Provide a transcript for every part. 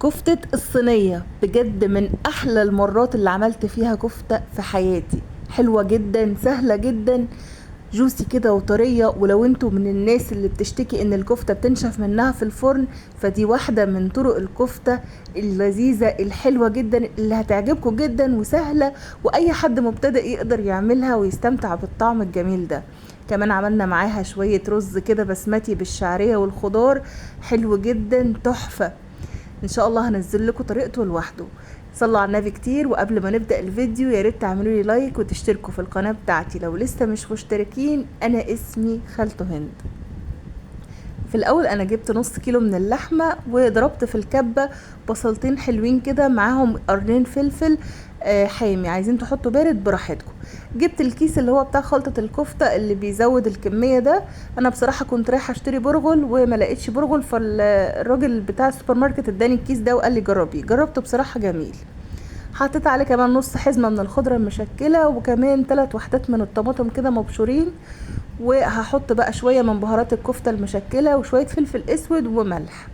كفتة الصينية. بجد من احلى المرات اللي عملت فيها كفتة في حياتي. حلوة جدا، سهلة جدا، جوسي كده وطرية. ولو انتوا من الناس اللي بتشتكي ان الكفتة بتنشف منها في الفرن، فدي واحدة من طرق الكفتة اللذيذة الحلوة جدا اللي هتعجبكم جدا وسهلة، واي حد مبتدئ يقدر يعملها ويستمتع بالطعم الجميل ده. كمان عملنا معاها شوية رز كده بسمتي بالشعرية والخضار، حلو جدا تحفة. ان شاء الله هنزل لكم طريقته لوحده. صلوا على النبي كتير. وقبل ما نبدأ الفيديو يا ريت تعملوا لي like وتشتركوا في القناة بتاعتي لو لسه مش مشتركين. انا اسمي خالته هند. في الاول انا جبت نص كيلو من اللحمة وضربت في الكبة بصلتين حلوين كده معاهم قرنين فلفل حامي، عايزين تحطوا بارد براحتكم. جبت الكيس اللي هو بتاع خلطة الكفتة اللي بيزود الكمية ده. انا بصراحة كنت رايحة اشتري برغل وما لقيتش برغل، فالراجل بتاع السوبر ماركت اداني الكيس ده وقال لي جربيه. جربته بصراحة جميل. حطيت عليه كمان نص حزمة من الخضرة المشكلة، وكمان 3 وحدات من الطماطم كده مبشورين، وهحط بقى شوية من بهارات الكفتة المشكلة وشوية فلفل اسود وملح،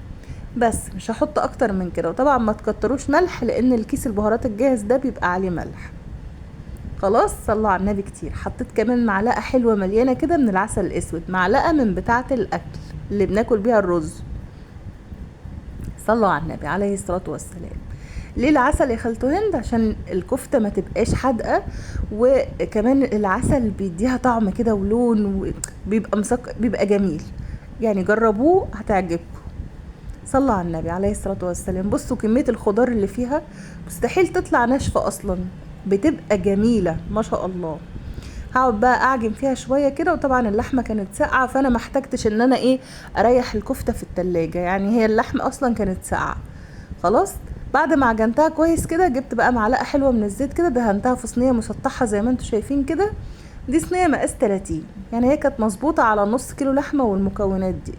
بس مش هحط اكتر من كده. وطبعا ما تكتروش ملح لان الكيس البهارات الجاهز ده بيبقى عليه ملح. خلاص، صلوا على النبي كتير. حطيت كمان معلقة حلوة مليانة كده من العسل الاسود، معلقة من بتاعة الاكل اللي بناكل بيها الرز. صلوا على النبي عليه الصلاة والسلام. ليه العسل يا خالته هند؟ عشان الكفتة ما تبقاش حادقة، وكمان العسل بيديها طعم كده ولون، وبيبقى مسك، بيبقى جميل. جربوه هتعجبكم. صلوا على النبي عليه الصلاة والسلام. بصوا كمية الخضار اللي فيها، مستحيل تطلع ناشفة أصلا، بتبقى جميلة ما شاء الله. هقعد بقى أعجن فيها شوية كده. وطبعا اللحمة كانت ساقعة، فأنا ما احتجتش إن أنا أريح الكفتة في التلاجة، هي اللحمة أصلا كانت ساقعة. خلاص، بعد ما عجنتها كويس كده جبت بقى معلقة حلوة من الزيت كده، دهنتها في صينية مسطحة زي ما انتوا شايفين كده. دي صينية مقاس 30، هي كانت مظبوطة على نص كيلو لحمة والمكونات دي.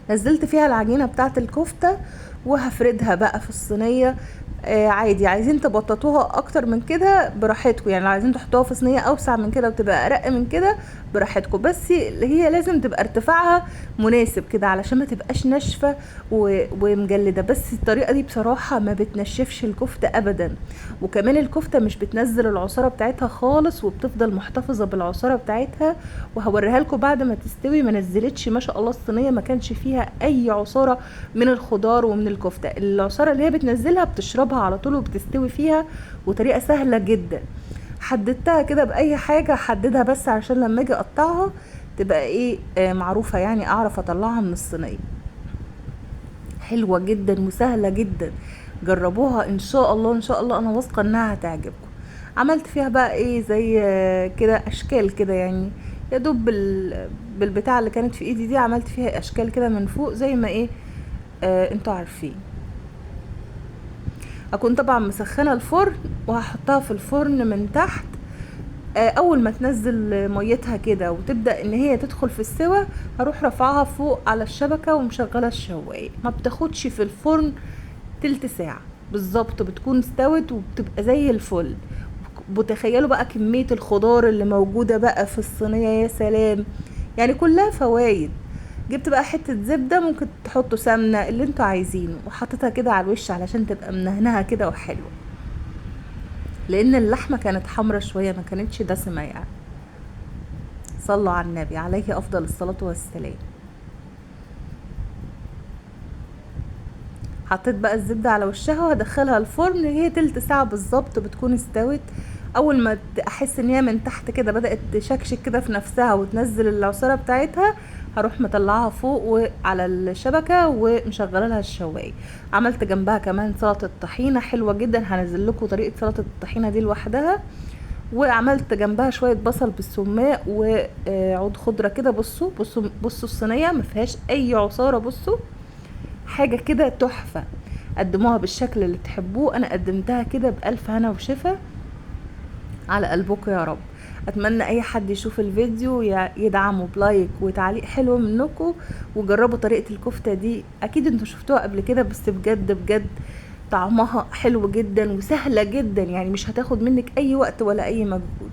نزلت فيها العجينة بتاعت الكفتة وهفردها بقى في الصينية. عادي، عايزين تبططوها اكتر من كده براحتكم، لو عايزين تحطوها في صينية اوسع من كده وتبقى ارق من كده براحتكم، بس هي لازم تبقى ارتفاعها مناسب كده علشان ما تبقاش ناشفة ومجلدة. بس الطريقة دي بصراحة ما بتنشفش الكفتة ابدا، وكمان الكفتة مش بتنزل العصارة بتاعتها خالص، وبتفضل محتفظة بالعصارة بتاعتها. وهوريها لكم بعد ما تستوي. ما نزلتش ما شاء الله الصينية، ما كانش فيها اي عصارة من الخضار ومن الكفتة. العصارة اللي هي بتنزلها بتشربها على طول وبتستوي فيها، وطريقة سهلة جدا. حددتها كده بأي حاجة، حددها بس عشان لما اجي اقطعها تبقى معروفة، اعرف اطلعها من الصينية. حلوة جدا وسهلة جدا، جربوها ان شاء الله. ان شاء الله انا واثقة انها هتعجبكم. عملت فيها بقى زي كده اشكال كده، يا دوب بالبتاع اللي كانت في ايدي دي عملت فيها اشكال كده من فوق زي ما انتوا عارفين. اكون طبعا مسخنه الفرن وهحطها في الفرن من تحت. اول ما تنزل ميتها كده وتبدا ان هي تدخل في السوا، هروح رافعاها فوق على الشبكه ومشغله الشوايه. ما بتاخدش في الفرن تلت ساعه بالظبط، بتكون استوت وبتبقى زي الفل. بتخيلوا بقى كميه الخضار اللي موجوده بقى في الصينيه، يا سلام، كلها فوايد. جبت بقى حتة زبدة، ممكن تحطوا سمنة اللي انتوا عايزينه، وحطيتها كده على الوش علشان تبقى منهنها كده وحلوة، لان اللحمة كانت حمرا شوية ما كانتش دسمة. صلوا على النبي عليه افضل الصلاة والسلام. حطيت بقى الزبدة على وشها وهدخلها الفرن، هي تلت ساعة بالظبط بتكون استوت. اول ما احس ان هي من تحت كده بدأت تشكشك كده في نفسها وتنزل العصارة بتاعتها، هروح مطلعاها فوق وعلى الشبكة ومشغله لها الشواية. عملت جنبها كمان سلطة طحينة حلوة جدا، هنزل لكم طريقة سلطة الطحينة دي لوحدها. وعملت جنبها شوية بصل بالسماق وعود خضرة كده. بصوا بصوا بصوا الصينية ما فيهاش اي عصارة، بصوا حاجة كده تحفة. قدموها بالشكل اللي تحبوه، انا قدمتها كده بألف هنا وشفا على قلبكم يا رب. اتمنى اي حد يشوف الفيديو يدعمه بلايك وتعليق حلو منكم، وجربوا طريقة الكفتة دي، اكيد انتوا شفتوها قبل كده، بس بجد بجد طعمها حلو جدا وسهلة جدا، مش هتاخد منك اي وقت ولا اي مجهود.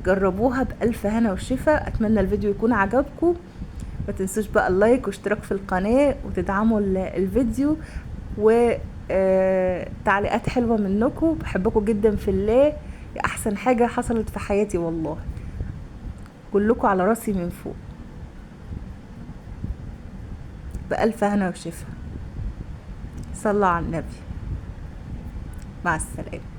جربوها بألف هنا وشفا. اتمنى الفيديو يكون عجبكم، ما تنسوش بقى اللايك واشتراك في القناة وتدعموا الفيديو. وتعليقات حلوة منكم. بحبكم جدا في الله، احسن حاجة حصلت في حياتي والله، كلكم على راسي من فوق. بألف هنا وشفا. صلوا على النبي. مع السلامة.